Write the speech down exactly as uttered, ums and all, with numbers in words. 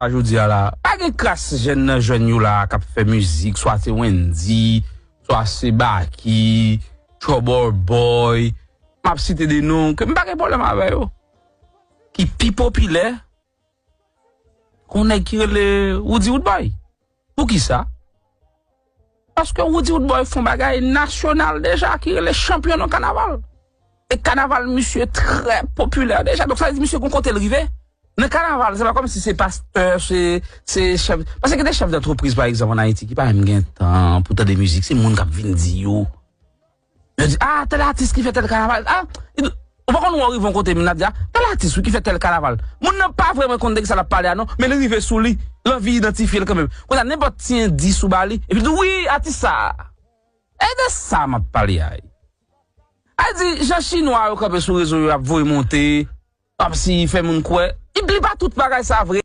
A jodi a la, pa gen kras jèn nan jèn yo la k ap fè mizik, swa se Wendyy, swa se Baky, Trouble Boy, m ap site de non ke m pa gen pwoblèm avè yo, ki pi popilè ke yon nèg ki rele Roody Roodboy. Poukisa? Paske Roody Roodboy fè yon bagay nasyonal deja ki rele chanpyon nan kanaval. E kanaval misye trè popilè deja. Donk sa vle di misye gon kote l rive. Nan kanaval, se pa kòmsi se pastè, se, se chèf. Paske gen de chèf dantrepriz, pa egzanp, ann Ayiti ki pa menm gen tan pou tande mizik. Se moun k ap vin di yo. Yo di, ah, tèl atis ki fè tèl kanaval. Ah, ou pa konn wè w rive yon kote, moun ap di, ah, tèl atis wi ki fè tèl kanaval. Moun nan pa vrèman konn de ki sa l ap pale a non, men li rive sou li, l anvi idantifye l kanmenm. Kounye a, nenpòt ti endis ou ba li, epi l di, wi, atis sa a. E de sa m ap pale a. A di, jan chinwa yo kanpe sou rezo yo ap voye monte, kòmsi fè moun kwè. Epi li pa tout bagay sa vre.